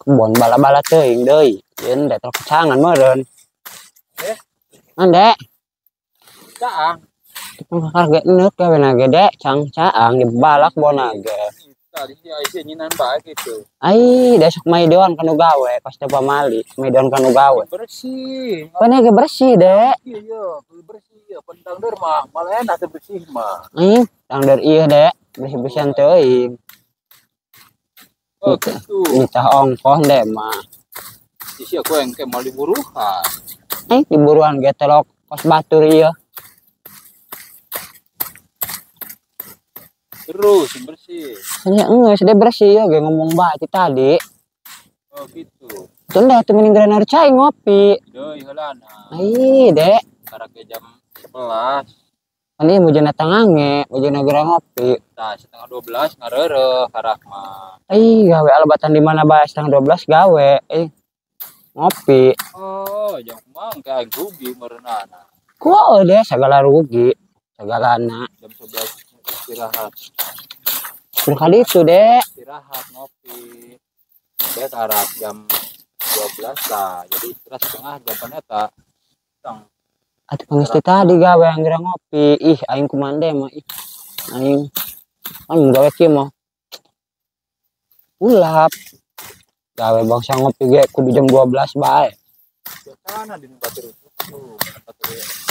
Kebon bala-bala teuing deui. Yeun dek kecangan meureun. Eh? Ande. Caang. Kakar ge eneuk gawe na ge dek, cang caang di balak bona ge. Tadi si Aisyah nyinan bae gitu. Ai, besok maidoan kanu gawe, pas teu pamali, maidoan kanu gawe. Bersih. Pan ge bersih, Dek. Iya, iya, bersih. Ya, pentang der mah, malah enak teu bersih mah. Ih, tang der ieu, Dek, bersih-bersihan teuing. Oh, gitu. Nitah ongkoh dek mah. Isi aku yang kayak mau diburuhan. Eh, diburuan ge telok kos batur ieu. Terus bersih. Ini enggak, sudah bersih ya, ge ngomong bae tadi. Oh gitu. Tunda tuh mending geura cai ngopi. Deui heulana. Ih, Dek. Karek jam 11. Ini mujana tangange, mujana geura ngopi. Tah 11:30 ngareureuh karak mah. Ih, gawe alebatan di mana bae 11:30 gawe. Eh, ngopi. Oh, jam kumaha engke aing rugi meureunana. Kumaha deh segala rugi, segalana. Jam 11 istirahat. Kali itu, Dek. Istirahat ngopi. Dek arah jam 12 lah. Jadi istirahat setengah jam paneta. Tang. Atuh pangesti tadi gawe anggeura ngopi. Ih, aing kumande mah ih. Aing kan gawe kieu mah. Ulap. Gawe bangsa ngopi ge kudu jam 12 bae. Biasana di batur itu. Batur